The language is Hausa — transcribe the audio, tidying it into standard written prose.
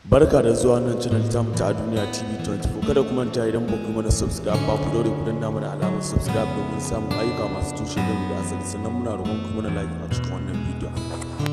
Barka da zuwa wannan channel tamu ta Duniya TV 24. Kada ku manta, idan ba ku yi mana subscribe ba, ku daure ku danna mana alamar subscribe domin samun ayyuka masu tushe, gami da asali. Sannan muna roƙon ku mana like a cikin wannan bidiyon.